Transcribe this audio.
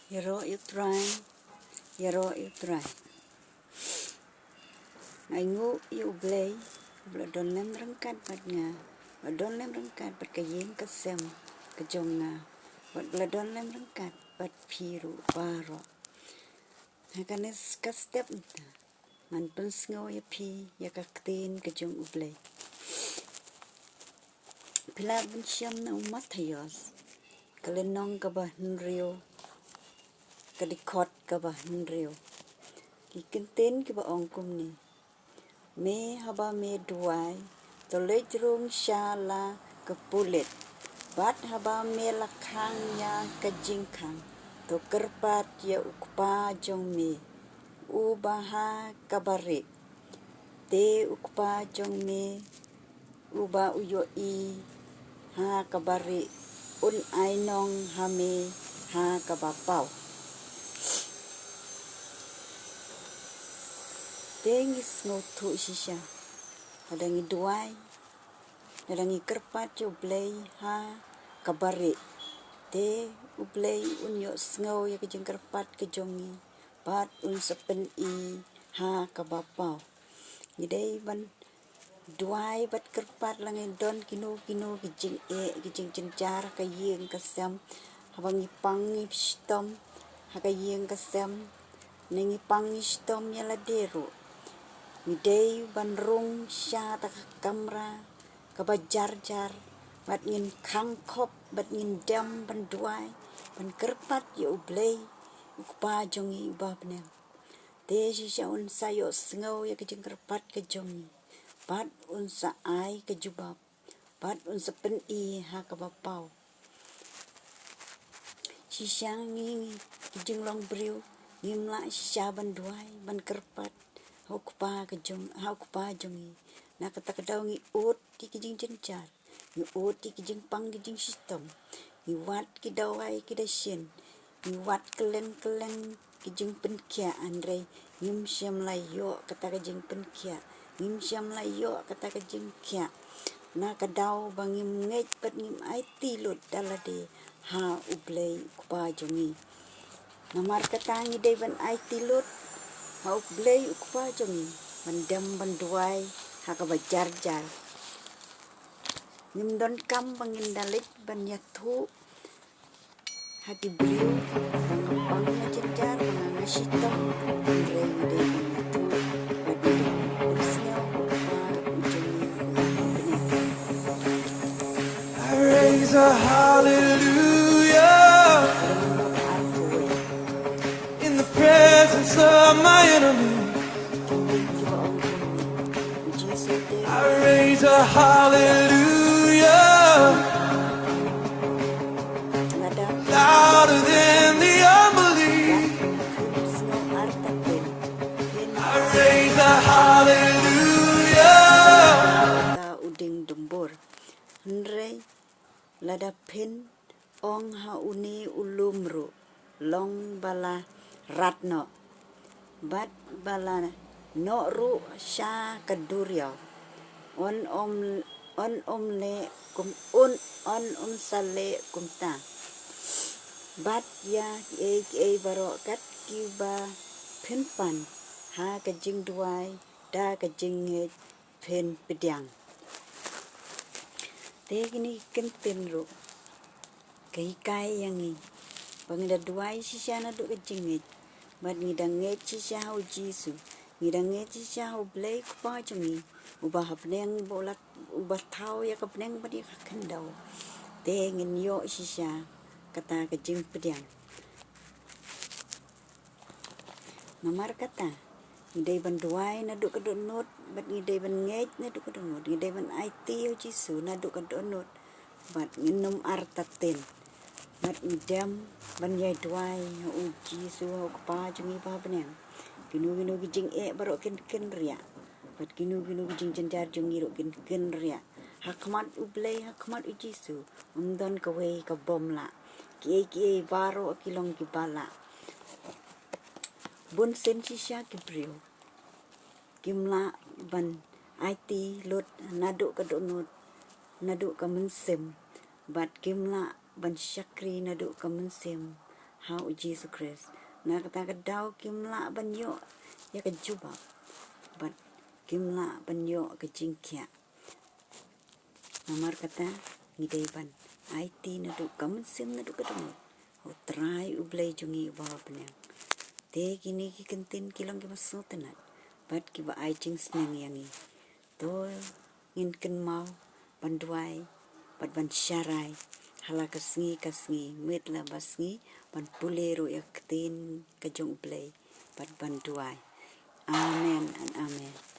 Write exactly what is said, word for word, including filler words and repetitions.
Ïaroh ïa u Trai, ïaroh ïa u Trai. Nga ainguh ïa u Blei, ba la don lem ryngkat bad nga, ba la don lem ryngkat bad ka ïing ka sem ka jong nga, bad ba la don lem ryngkat bad phi ruh baroh. Ha kane ka step mynta, ngan pynsngew ïa phi ïa ka ktien ka jong u Blei. Phi lah ban shem na u Mathaios, ka lynnong kaba hynriew, ka dkhot kaba hynriew. Ki kyntien kiba ong kumne: Me haba me duwai, to leit rung sha la ka pulit. Bad haba me la khang ïa ka jingkhang, to kyrpad ïa u Kpa jong me uba ha kaba rieh. Te u Kpa jong me uba u ïohi ha kaba rieh un ai nong ha me ha kaba paw. Te ngi sngewthuh shisha, lada ngi duwai, lada ngi kyrpad ïa u Blei ha kaba rieh, te u Blei un ïohsngew ïa ka jingkyrpad ka jong ngi, bad un sa pyni ha kaba paw. Ngi dei ban duwai bad kyrpad la ngi don kino kino ki jingeh, ki jingjynjar ha ka ïing ka sem. Haba ngi pang ngi shitom ha ka ïing ka sem, ne ngi pang ngi shitom ïa lade ruh, ngi dei ban rung sha kata ka kamra kaba jar jar, bad ngin khang khop, bad ngin dem ban duwai, ban kyrpad ïa u Blei, u Kpa jong ngi uba ha bneng. Te shisha un sa ïohsngew ïa ka jingkyrpad ka jong ngi, bad un sa ai ka jubab, bad un sa pyni ha kaba paw. Shisha ngi, ngi ki jinglong briew, ngim lah shisha ban duwai, ban kyrpad ha u Kpa ka jong, ha u Kpa jong ngi. Na kata ka daw ngi ud ïa ki jingjynjar, ngi ud ïa ki jingpang ki jingshitom, ngi wad ki dawai ki dashin, ngi wad kylleng kylleng ki jingpynkhiah, hynrei ngim shym la ïoh kata ka jingpynkhiah, ngim shym la ïoh kata ka jingkhiah. Na ka daw ba ngim ngeit bad ngim aiti lut da lade ha u Blei u Kpa jong ngi. Namar kata ngi dei ban aiti lut ha u Blei u Kpa jong ngi, ban dem ban duwai ha kaba jar jar. Ngim donkam ba ngin da leit ban ïathuh ha ki briew ba nga pang nga jynjar, ba nga nga shitom, hynrei ngi dei ban ïathuh bad ngi dei ban pynsngew ha u Kpa u jong ngi uba ha bneng. I raise a hallelujah in the presence of my enemy. I raise a hallelujah louder than the unbelief. I raise a hallelujah. Ka u dieng dumbur. Hynrei lada phin ong ha une u lum ruh, long ba la rat noh, bad ba la noh ruh sha ka duriaw, un ym, un ym leh kum, un, un ym sa leh kumta. Bad ïa kiei kiei baroh kat kiba phin pan ha ka jingduwai da ka jingngeit, phin pdiang. Te kine ki kyntien ruh ka hikai ïa ngi ba ngi da duwai shisha naduh ka jingngeit, bad ngi da ngeit shisha ha u Jisu, ngi da ngeit shisha ha u Blei u Kpa jong ngi uba ha bneng, uba la, uba thaw ïa ka bneng bad ïa ka khyndew. Te ngin ïoh shisha kata ka jingpdiang. Namar kata, ngi dei ban duwai naduh ka dohnud, bad ngi dei ban ngeit naduh ka dohnud, ngi dei ban aiti ha u Jisu naduh ka dohnud, bad ngin ym artatien, bad ngi dem ban ïai duwai ha u Jisu, ha u Kpa jong ngi ba ha bneng. Kino kino ki jingeh baroh kin kynriah, bad kino kino ki jingjynjar jong ngi ruh kin kynriah ha khmat u Blei, ha khmat u Jisu. Ym don kawei ka bym lah. Kiei kiei baroh ki long kiba lah. Bun sien shisha ki briew kim lah ban aiti lut naduh ka dohnud, naduh ka mynsiem, bad kim lah ban shakri naduh ka mynsiem ha u Jisu Khrist. Na kata ka daw kim lah ban ïoh ïa ka jubab, bad kim lah ban ïoh ka jingkhiah. Namar kata, ngi dei ban aiti naduh ka mynsiem naduh ka dohnud ha u Trai U Blei jong ngi uba ha bneng. Te kine ki kyntien ki long kiba sngewtynnat bad kiba ai jingsneng ïa ngi. To ngin kynmaw ban duwai bad ban sharai ha la ka sngi ka sngi, met la ba sngi, ban pule ruh ïa ka ktien ka jong U Blei bad ban duwai. Amen and amen.